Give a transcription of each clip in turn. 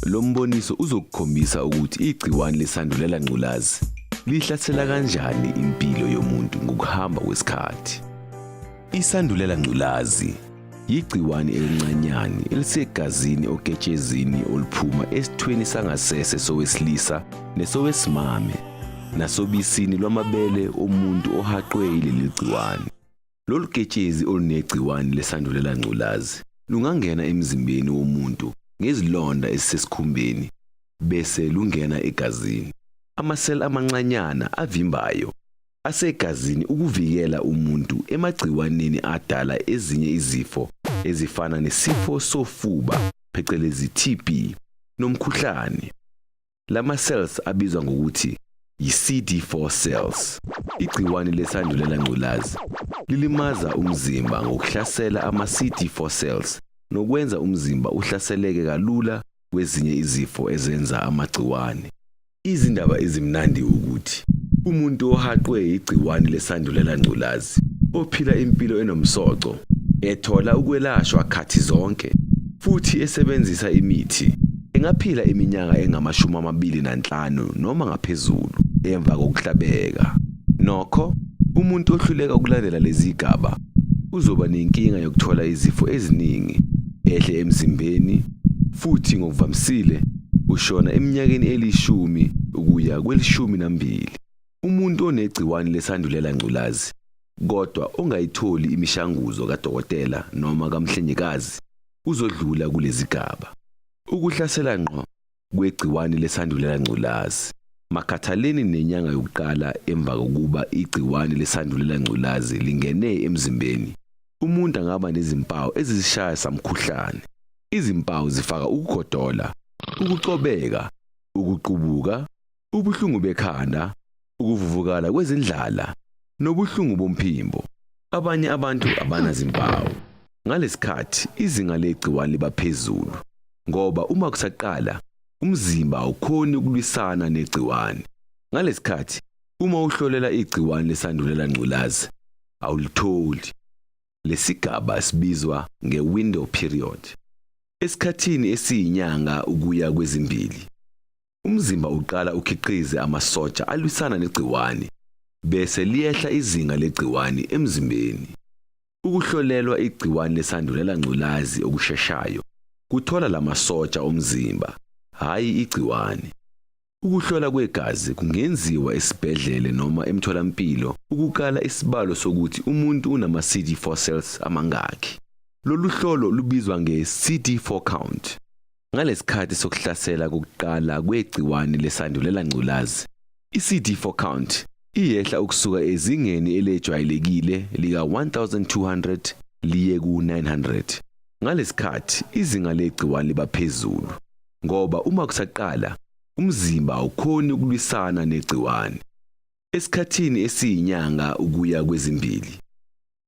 Lo mboniso uzokukhombisa ukuthi igciwane lesandulela ngculazi lihlasela kanjani impilo yomuntu ngokuhamba kwesikhathi. Isandulela ngculazi yigciwane elincanyane elisegazini oketshezini oluphuma esithweni sangasese sowesilisa nesowesimame nasobisini lwamabele omuntu ohaqwe yileli gciwane. Lolu ketshezi olunegciwane lesandulela ngculazi lungangena emzimbeni womuntu ngezilonda ezisesikhumbeni bese lungena egazini. Amaseli amancanyana avimbayo asegazini ukuvikela umuntu emagciwaneni adala ezinye izifo ezifana nesifo sofuba phecelezi TB nomkhuhlane. Lama cells abizwa ngokuthi yi-CD4 cells. Igciwane lesandulela ngculazi lilimaza umzimba ngokuhlasela ama-CD4 cells nokwenza umzimba uhlaseleke kalula kwezinye izifo ezenza amagciwane. Izindaba ezimnandi ukuthi umuntu ohaqwe igciwane lesandulela ngculazi ophila impilo enomsoco, ethola ukwelashwa khathi zonke futhi esebenzisa imithi engaphila iminyaka engama-25 noma ngaphezulu emva kokuhlabeka. Nokho, umuntu ohluleka ukulandela lezi zigaba uzoba nenkinga yokuthola izifo eziningi ehle emzimbeni futhi ngokuvamisile ushona eminyakeni elishumi ukuya kwelishumi nambili. Umuntu onegciwane lesandulela ngculazi kodwa ongayitholi imishanguzo kadokotela noma kamhlengikazi uzodlula kulezigaba. Ukuhlasela ngqo kwegciwane lesandulela ngculazi. Makhathaleni nenyanga yokuqala emva kokuba igciwane lesandulela ngculazi lingene emzimbeni, umuntu angaba nezimpawu ezisishaya samkhuhlane. Izimpawu zifaka ukugodola, ukucobeka, ukuqubuka, ubuhlungu bekhanda, ukuvuvukala kwezindlala nobuhlungu bomphimbo. Abanye abantu abanazimpawu. Ngalesikhathi izinga legciwane liba phezulu ngoba uma kusaqala umzimba awukhoni ukulwisana negciwane. Ngalesikhathi uma uhlolela igciwane lesandulela ngculazi awulitholi. Lesigaba sibizwa nge-window period. Esikhathini esiyinyanga ukuya kwezimbili, umzimba uqala ukhiqize amasotsha alwisana negciwane bese liyehla izinga legciwane emzimbeni. Ukuhlolelwa igciwane lesandulela ngculazi okusheshayo kuthola lamasotsha omzimba, hhayi igciwane. Ukuhlola kwegazi kungenziwa esibhedlele noma emtholampilo ukukala isibalo sokuthi umuntu unama-CD4 cells amangaki. Lolu hlolo lubizwa nge-CD4 count. Ngalesikhathi sokuhlasela kokuqala kwegciwane lesandulela ngculazi, i-CD4 count iyehla ukusuka ezingeni elejwayelekile lika-1200 liye ku-900. Ngalesikhathi izinga legciwane liba phezulu ngoba uma kusaqala umzimba awukhoni ukulwisana negciwane. Esikhathini esiyinyanga ukuya kwezimbili,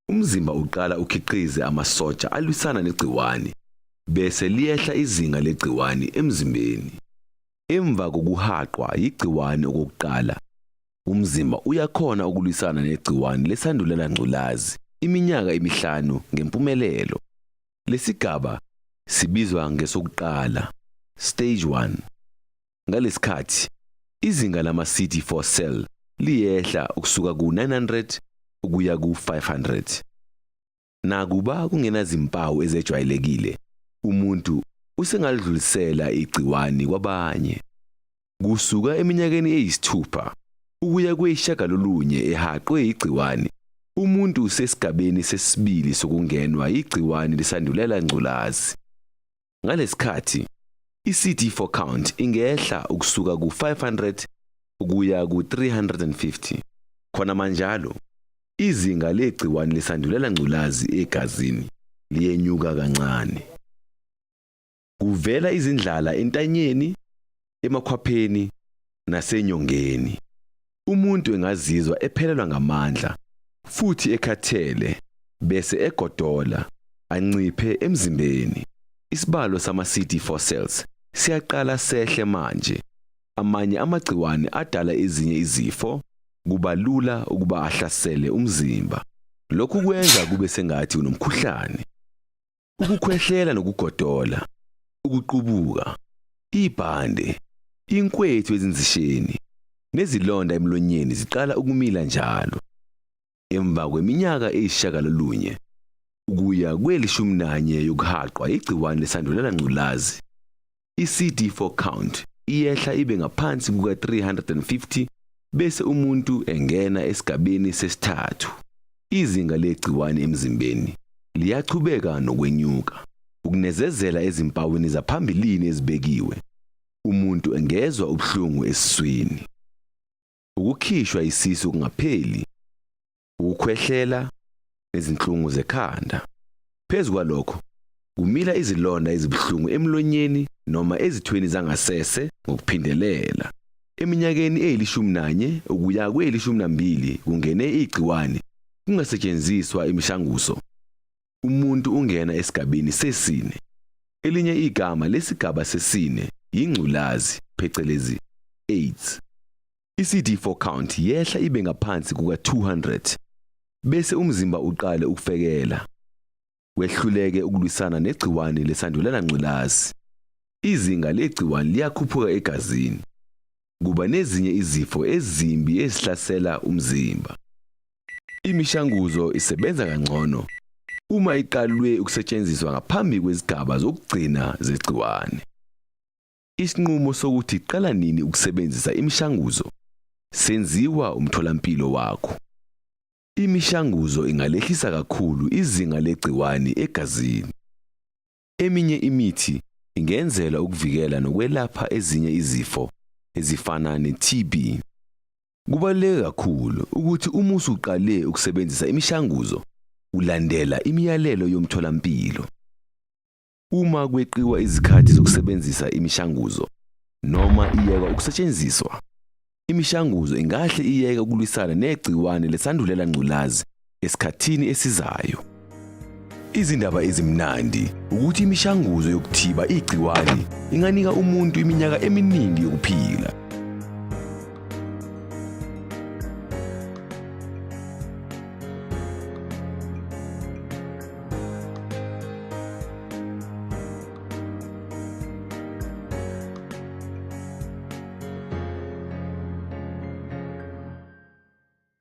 umzimba uqala ukhiqize amasotsha alwisana negciwane bese liyehla izinga legciwane emzimbeni. Emva kokuhaqwa yigciwane okokuqala, umzimba uyakhona ukulwisana negciwane lesandulela ngculazi iminyaka emihlanu ngempumelelo. Lesigaba sibizwa ngesokuqala, stage 1. Ngalesikhathi izinga lama-CD4 cell liyehla ukusuka ku-900 ukuya ku-500. Nakuba kungenazimpawu ezejwayelekile, umuntu usengalidlulisela igciwane kwabanye. Kusuka eminyakeni eyisithupha ukuya kweyisishiyagalolunye ehaqwe igciwane, umuntu usesigabeni sesibili sokungenwa igciwane lesandulela ngculazi. Ngalesikhathi i-CD4 count ingehla ukusuka ku-500 ukuya ku-350. Khona manjalo, izinga legciwane lesandulela ngculazi egazini liyenyuka kancane. Kuvela izindlala entanyeni, emakhwapheni nasenyongeni. Umuntu engazizwa ephelelwa ngamandla futhi ekhathele bese egodola anciphe emzimbeni. Isibalo sama-CD4 cells siyaqala sehle manje. Amanye amagciwane adala ezinye izifo kuba lula ukuba ahlasele umzimba. Lokhu kwenza kube sengathi unomkhuhlane. Ukukhwehlela nokugodola, ukuqubuka. Ibhande, inkwethu ezinzisheni, nezilonda emlonyeni ziqala ukumila njalo. Emva kweminyaka eyisishiyagalolunye ukuya kwelishumi nanye yokuhaqwa igciwane lesandulela ngculazi, i-CD4 count iyehla ibe ngaphansi kuka-350 bese umuntu engena esigabeni sesithathu. Izinga legciwane emzimbeni liyachubeka nokwenyuka. Ukunezezela ezimpawini zaphambilini ezibekiwe, umuntu engezwa ubuhlungu esiswini, ukukhishwa isisu kungapheli, ukukhwehlela nezinhlungu zekhanda. Phezu kwalokho, kumila izilonda ezibuhlungu emlonyeni noma ezithweni zangasese ngokuphindelela. Eminyakeni eyishumi nanye ukuya kweyishumi nambili kungene igciwane kungasetshenziswa imishanguzo, umuntu ungena esigabeni sesine. Elinye igama lesigaba sesine yingculazi phecelezi AIDS. I-CD4 count yehla ibe ngaphansi kuka-200 bese umzimba uqale ukufekela, wehluleke ukulwisana negciwane lesandulela ngculazi. Izinga legciwane liyakhuphuka egazini. Kuba nezinye izifo ezimbi ezihlasela umzimba. Imishanguzo isebenza kangcono uma iqalwe ukusetshenziswa ngaphambi kwezigaba zokugcina zegciwane. Isinqumo sokuthi qala nini ukusebenzisa imishanguzo senziwa umtholampilo wakho. Imishanguzo ingalehlisa kakhulu izinga legciwane egazini. Eminye imithi ingenzela ukuvikela nokwelapha ezinye izifo ezifana ne-TB. Kubaluleke kakhulu ukuthi uma usuqale ukusebenzisa imishanguzo ulandela imiyalelo yomtholampilo. Uma kweqiwa izikhathi zokusebenzisa imishanguzo noma iyekwa ukusetshenziswa, imishanguzo ingahle iyeke ukulwisana negciwane lesandulela ngculazi esikhathini esizayo. Izindaba ezimnandi ukuthi imishanguzo yokuthiba igciwane inganika umuntu iminyaka eminingi yokuphila.